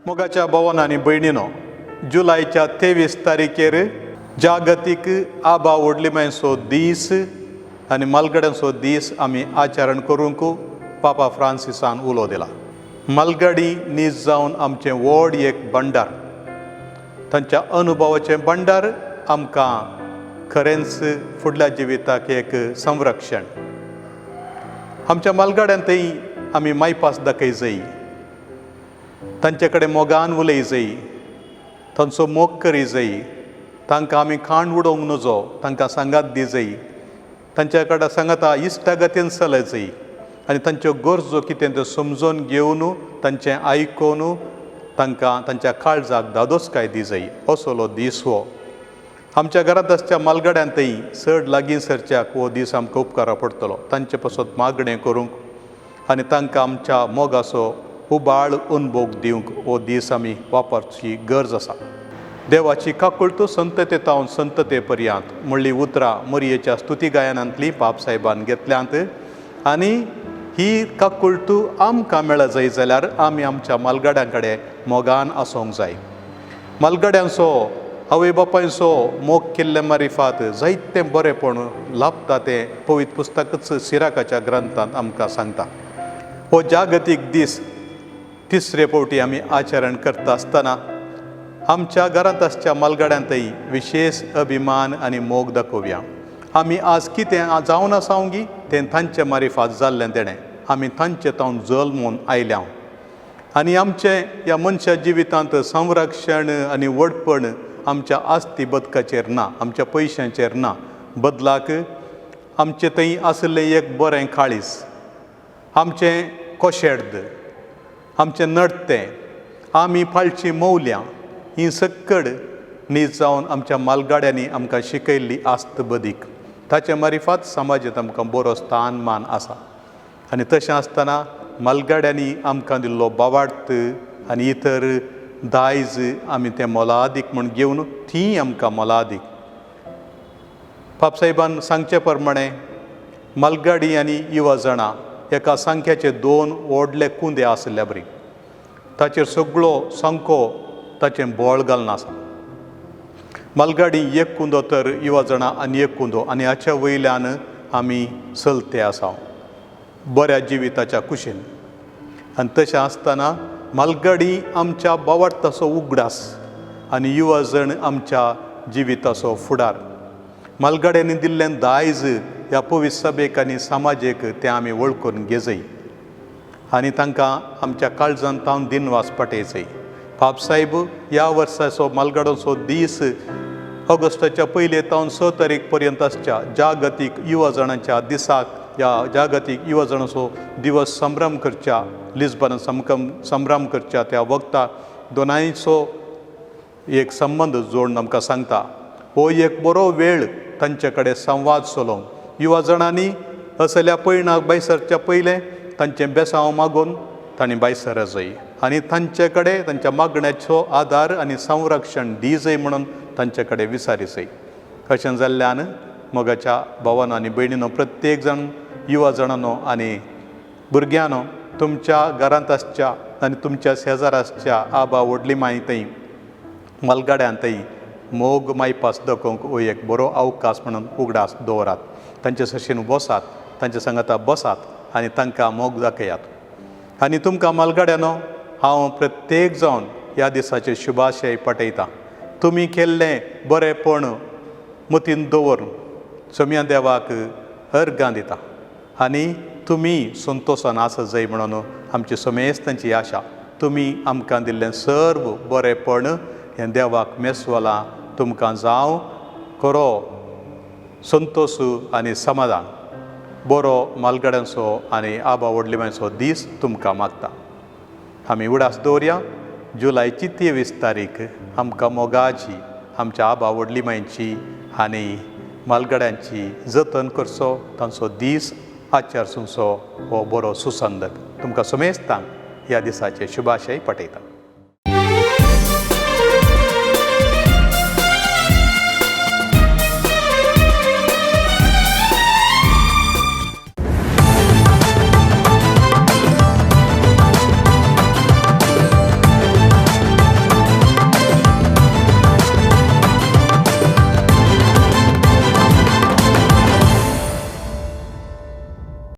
मोगाच्या भवन आनी भयणीनो, जुलायच्या 23 तारखेर जागतीक आबा व्हडलिमांयचो दीस आनी मालगड्यांचो दीस आमी आचरण करूंक पापा फ्रांसिसान उलो दिला. मालगाडी नीज जावन आमचें व्हड एक भंडार, तांच्या अनुभवाचें भंडार आमकां खरेंच फुडल्या जिविताक एक संरक्षण. आमच्या मालगाड्यांतय आमी मायपास दाखय जाय, तांचे कडेन मोगान उलय जाय, तांचो मोग करी जाय. तांकां आमी खाण उडोवंक नजो, तांकां सांगात दी जाय, तांच्या कडेन सांगाता इश्टागतीन चलय जाय आनी तांच्यो गरजो कितें त्यो समजून घेवन, तांचें आयकून तांकां तांच्या काळजाक धादोसकाय दी जाय. असलो दीस हो. आमच्या घरांत आसच्या मालगड्यांतय चड लागीं सरच्याक हो दीस आमकां उपकारा पडटलो, तांचे पासत मागणें करूंक आनी तांकां आमच्या मोगाचो उबाळ अनभोग दिवंक हो दीस आमी वापरची गरज आसा. देवाची काकुळट संतते तावन संतते पर्यंत म्हणली उतरां मरयेच्या स्तुती गायनांतली पाप साहेबान घेतल्यांत आनी ही काकुळट आमकां मेळत जाय जाल्यार आमी आमच्या मालगाड्यां कडेन मोगान आसूंक जाय. मालगाड्यांचो, आवय बापायचो मोग केल्ले मारिफात जायतें बरेंपण लाभता तें पवित्र पुस्तकच सिराकाच्या ग्रंथांत आमकां सांगता. हो जागतीक दीस तिसरे फावटी आमी आचरण करता आसतना आमच्या घरांत आसच्या मालगाड्यांतय विशेश अभिमान आनी मोग दाखोवया. आमी आज कितें जावन आसा गी तें तांचे मारिफात जाल्लें तेणें. आमी तांचे तावन जल्मून आयल्या आनी आमचें ह्या मनशा जिवितांत संरक्षण आनी व्हडपण आमच्या आस्ती बदकाचेर ना, आमच्या पयशांचेर ना. बदलाक आमचें थंय आशिल्लें एक बरें काळीज, आमचें कोशेर्द, आमचें नडतें, आमी पाळचीं मौल्यां, ही सक्कड नीज जावन आमच्या मालगाड्यांनी आमकां शिकयल्ली आस्त बदीक. ताचे मारिफात समाजांत आमकां बरो स्थान मान आसा. आनी तशें आसतना मालगाड्यांनी आमकां दिल्लो बावार्थ आनी इतर दायज आमी तें मोलादीक म्हूण घेवन ती आमकां मोलादीक. पापसाहेबान सांगचे प्रमाणे मालगाडी आनी युवा जाणां एका सांख्याचे दोन व्हडले कुंदे आशिल्ल्या बरी, ताचेर सगळो सांको ताचें बळ घालून आसा. मालगाडी एक कुंदो तर युवा जाणां आनी एक कुंदो आनी हाच्या वयल्यान आमी चलते आसा बऱ्या जिविताच्या कुशीन. आनी तशें आसतना मालगाडी आमच्या बावार्थाचो उगडास आनी युवा जण आमच्या जिविताचो फुडार. मालगाड्यांनी दिल्लें दायज ह्या पवित्र सभेक आनी समाजेक तें आमी वळखून घेजय आनी तांकां आमच्या काळजान तावन दिनवास पाटयचय. पापसाहेब ह्या वर्साचो मालगाडोचो दीस ऑगस्टाच्या पयले तावन 6 तारीख पर्यंत आसच्या जागतीक युवा जाणांच्या दिसाक, ह्या जागतीक युवा जाणांचो दिवस संभ्रम करच्या, लिस्बन संभ्रम करच्या त्या वक्ता दोनांयचो एक संबंद जोडून आमकां सांगता. हो एक बरो वेळ तांचे कडेन संवाद चलोवंक. युवा जाणांनी असल्या पयणाक भायर पयलें तांचें बेसांव मागून तांणी भायर जाय आनी तांचे कडेन तांच्या मागण्याचो आदार आनी संरक्षण दी जाय म्हणून तांचे कडेन विचारी जाय. अशें जाल्ल्यान मोगाच्या भावानो आनी भयणीनो, प्रत्येक जाण युवा जाणांनो आनी भुरग्यांनो, तुमच्या घरांत आसच्या आनी तुमच्या शेजार आसच्या आबा व्हडली माय थंय, मालगाड्यां थंय मोग मायपास दाखोवंक हो एक बरो अवकाश म्हणून उगडास दवरात. तांचे सशीन बसात, तांचे सांगाता बसात आनी तांकां मोग दाखयात. आनी तुमकां मालगाड्यानो हांव प्रत्येक जावन ह्या दिसाचे शुभाशय पाठयतां. तुमी केल्लें बरेंपण मतीन दवरून सोम्या देवाक अर्गां दिता आनी तुमी संतोशान आसत जाय म्हणून आमची समेस्तांची आशा. तुमी आमकां दिल्लें सर्व बरेंपण हें देवाक मेसवलां. तुमकां जावं खरो संतोश आनी समाधान. बरो मालगाड्यांचो आनी आबा व्हडलिमांयचो दीस तुमकां मागता. आमी उडास दवरया, जुलायची 23 तारीख आमकां मोगाची आमच्या आबा व्हडलिमांयची आनी मालगाड्यांची जतन करचो, तांचो दीस आचारसुंचो हो बरो सुसंदक. तुमकां समेस्तांक ह्या दिसाचे शुभाशय पाठयता.